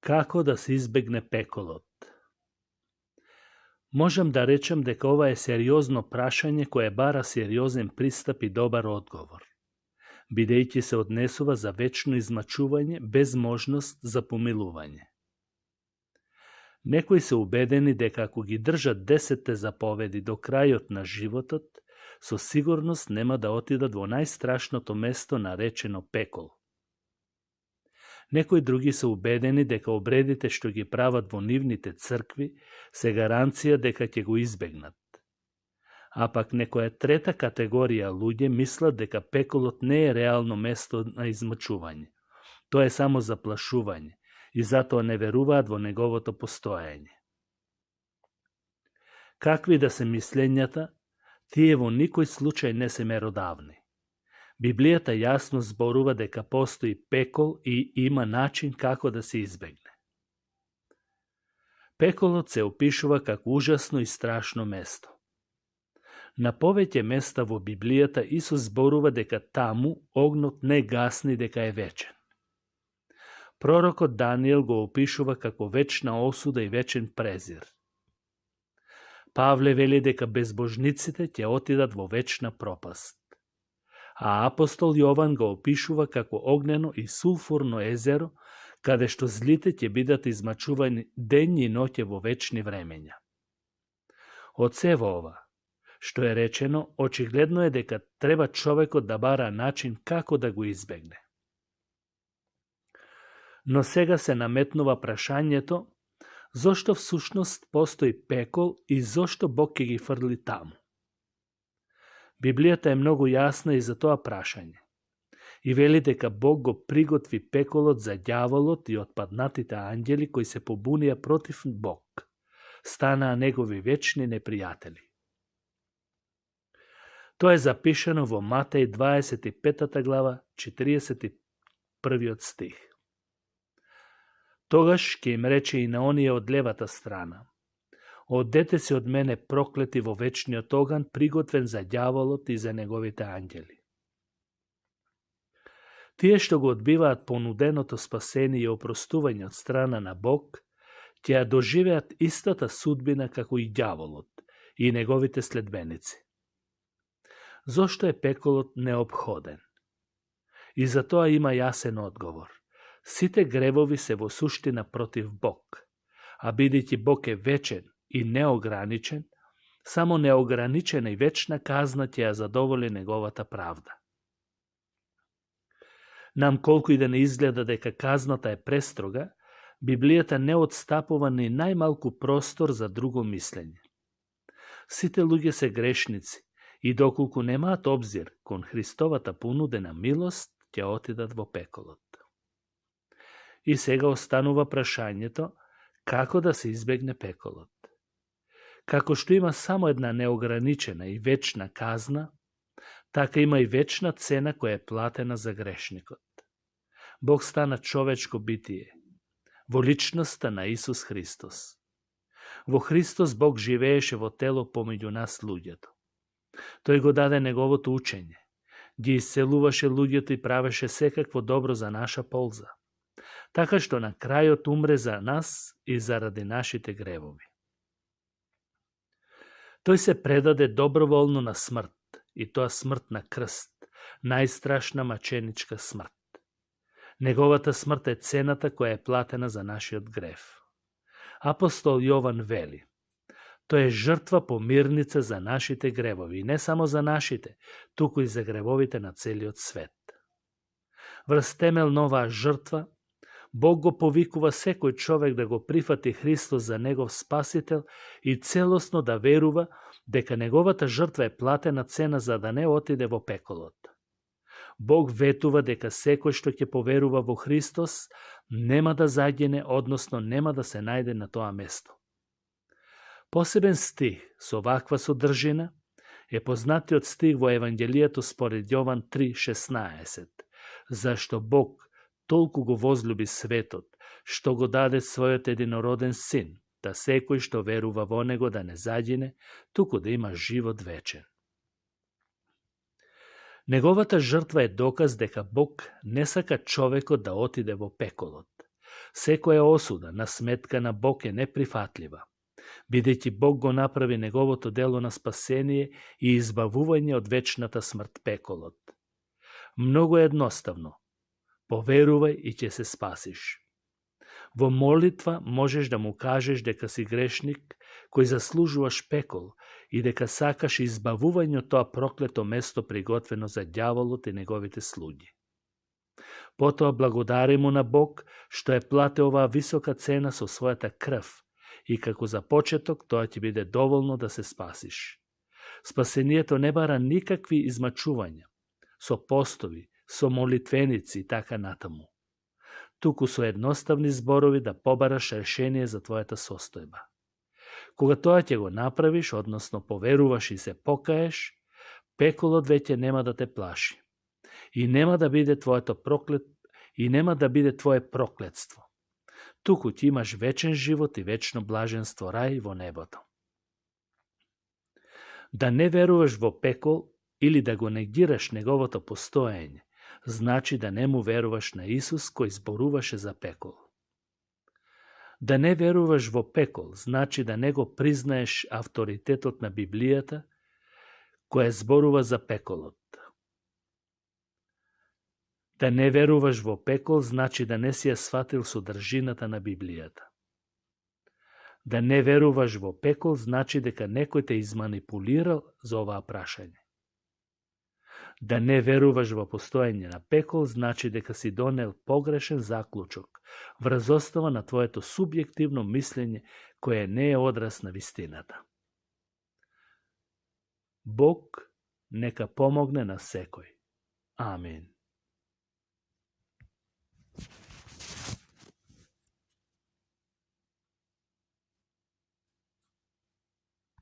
Kako da se izbegne pekolot? Можем да речем дека ова е сериозно прашање кое бара сериозен пристап и добар одговор, бидејќи се однесува за вечно измачување без можност за помилување. Некои се убедени дека ако ги држат 10 заповеди до крајот на животот, со сигурност нема да отидат во најстрашното место наречено пекол. Некои други се убедени дека обредите што ги прават во нивните цркви се гаранција дека ќе го избегнат. А пак некоја трета категорија луѓе мислат дека пеколот не е реално место на измачување. Тоа е само заплашување и затоа не веруваат во неговото постоење. Какви да се мислењата, тие во никој случај не се меродавни. Библијата јасно зборува дека постои пекол и има начин како да се избегне. Пеколот се опишува како ужасно и страшно место. На повеќе места во Библијата Исус зборува дека таму огнот не гасни, дека е вечен. Пророкот Даниел го опишува како вечна осуда и вечен презир. Павле вели дека безбожниците ќе отидат во вечна пропаст. А апостол Јован го опишува како огнено и сулфурно езеро, каде што злите ќе бидат измачувани ден и ноќе во вечни времења. Од сево ова, што е речено, очигледно е дека треба човекот да бара начин како да го избегне. Но сега се наметнува прашањето, зошто всушност постои пекол и зошто Бог ќе ги фрли таму? Библијата е многу јасна и за тоа прашање. И вели дека Бог го приготви пеколот за ѓаволот и отпаднатите анѓели кои се побунија против Бог. Станаа негови вечни непријатели. Тоа е запишано во Матеј 25 глава, 41 стих. Тогаш ќе им рече и на оние од левата страна: одете се од мене проклети во вечниот оган, приготвен за ѓаволот и за неговите анѓели. Тие што го одбиваат понуденото спасение и опростување од страна на Бог, ќе ја доживеат истата судбина како и ѓаволот и неговите следбеници. Зошто е пеколот неопходен? И за тоа има јасен одговор. Сите гревови се во суштина против Бог, а бидејќи Бог е вечен и неограничен, само неограничена и вечна казна ќе ја задоволи неговата правда. Нам колку и да не изгледа дека казната е престрога, Библијата не отстапува ни најмалку простор за друго мислење. Сите луѓе се грешници и доколку немаат обзир кон Христовата понудена милост, ќе отидат во пеколот. И сега останува прашањето како да се избегне пеколот. Како што има само една неограничена и вечна казна, така има и вечна цена која е платена за грешникот. Бог стана човечко битие, во личноста на Исус Христос. Во Христос Бог живееше во тело помеѓу нас луѓето. Тој го даде неговото учење, ги исцелуваше луѓето и правеше секакво добро за наша полза, така што на крајот умре за нас и заради нашите гревови. Тој се предаде доброволно на смрт, и тоа смрт на крст, најстрашна маченичка смрт. Неговата смрт е цената која е платена за нашиот грев. Апостол Јован вели: тој е жртва помирница за нашите гревови, и не само за нашите, туку и за гревовите на целиот свет. Врз темел на оваа жртва, Бог го повикува секој човек да го прифати Христос за негов спасител и целосно да верува дека неговата жртва е платена цена за да не отиде во пеколот. Бог ветува дека секој што ќе поверува во Христос нема да загине, односно нема да се најде на тоа место. Посебен стих со ваква содржина е познатиот стих во Евангелието според Јован 3:16, зашто Бог толку го возлюби светот, што го даде својот единороден син, да секој што верува во него да не загине, туку да има живот вечен. Неговата жртва е доказ дека Бог не сака човекот да отиде во пеколот, Секоја осуда, насметка на Бог е неприфатлива, бидејќи Бог го направи неговото дело на спасение и избавување од вечната смрт, пеколот. Многу едноставно. Поверувај и ќе се спасиш. Во молитва можеш да му кажеш дека си грешник кој заслужуваш пекол и дека сакаш избавување од тоа проклето место приготвено за ѓаволот и неговите слуги. Потоа благодари му на Бог што е платил оваа висока цена со својата крв и како за почеток тоа ќе биде доволно да се спасиш. Спасението не бара никакви измачувања, со постови, со молитвеници и така натаму. Туку со едноставни зборови да побараш решение за твојата состојба. Кога тоа ќе го направиш, односно поверуваш и се покаеш, пеколот веќе нема да те плаши. И нема да биде твое проклетство. Туку ти имаш вечен живот и вечно блаженство, рај во небото. Да не веруваш во пекол или да го негираш неговото постоење, значи да не му веруваш на Исус кој зборуваше за пекол. Да не веруваш во пекол, значи да не го признаеш авторитетот на Библијата, која зборува за пеколот. Да не веруваш во пекол, значи да не си ја сватил содржината на Библијата. Да не веруваш во пекол, значи дека некој те изманипулирал за оваа прашање. Да не веруваш во постоење на пекол, значи дека си донел погрешен заклучок врз основа на твоето субјективно мислење, кое не е одраз на вистината. Бог нека помогне на секој. Амин.